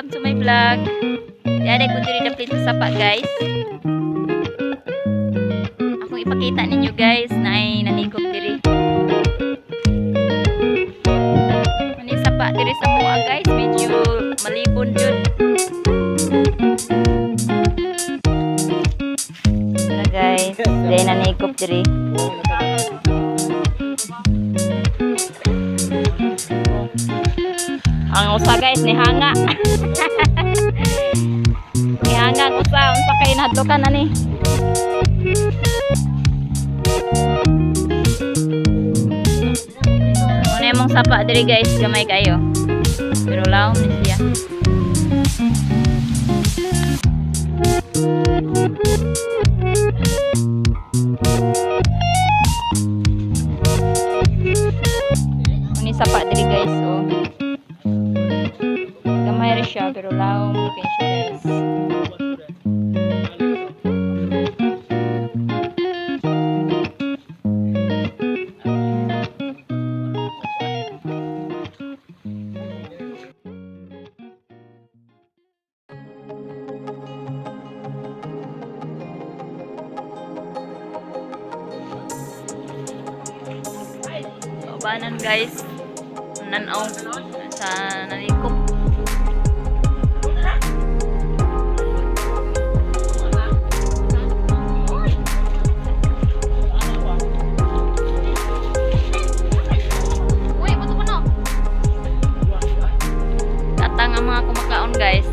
Welcome to my vlog. Diyan ko diri dapit sa sapa, guys. Akong ipakita ninyo, guys, na ay nanikop diri. Mani sapa diri sa mua, guys, medyo malibon jud. Tara, guys, dahil nanikop diri. Ang usa, guys, ni hanga. Ni hanga ang usa, unsa kay nahadlokan ani? Muna imong sapa diri, guys, gamay kayo. Pero lawom ni siya. Muna sapa diri, guys, oh. Gamay ra siya pero lawom kay siya, guys. Kaubanan, guys. Nanaw sa nanikop. Uy, bato ko no. Katang ang mga kumakaon, guys.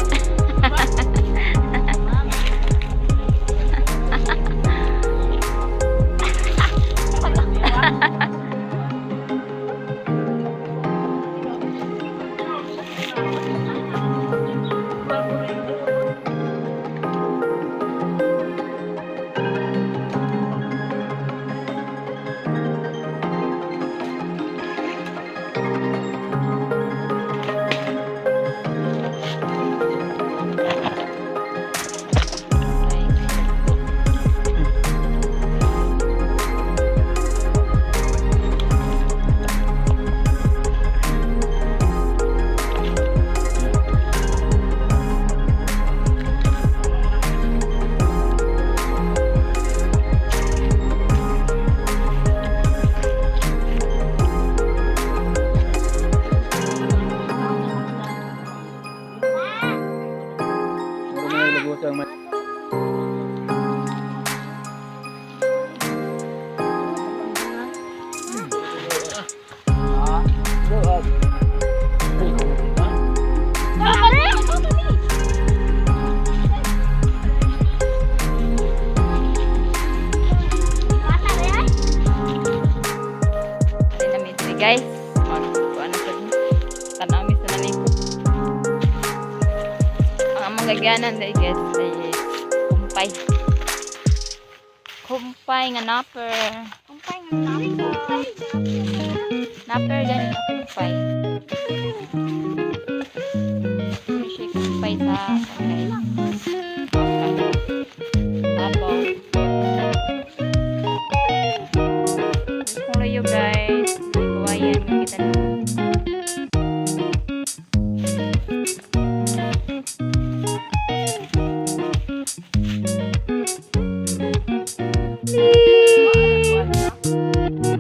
Dali na mi diri, guys. Ano ano sa tanaw mi sa nanikop. Ang among gagyanan dai, guys, ay kumpay. Kumpay nga napper. Kumpay nga napper. Napper gani nga kumpay. Ano siya kumpay sa guys. Abaw. Kung layo, guys, may kawayan nga kita na.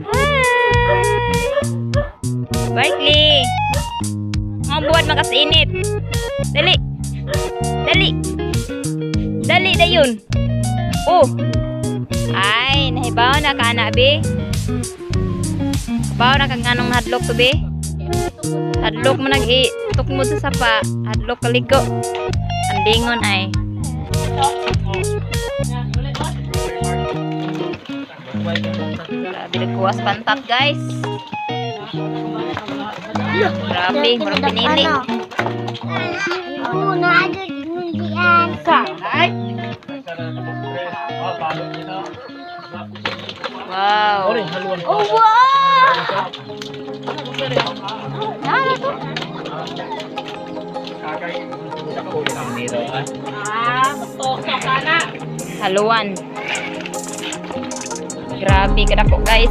Hi! Barkley! Mga buhat makasinit. Dali! Dali! Dali dayon! Oh! Ay, nahibaw na ka na, be. Hibaw na kang anong hadlok to, be. Hadlok mo nag i tukmod sa sapa. Hadlok kaligo. Andingon ay. Grabe, nagkuwas pantat, guys. Grabe, murag pinili. Oo, naadol nundian. Wow. Oh, wow! Ah, to. Haluan. Grabe kadako, guys.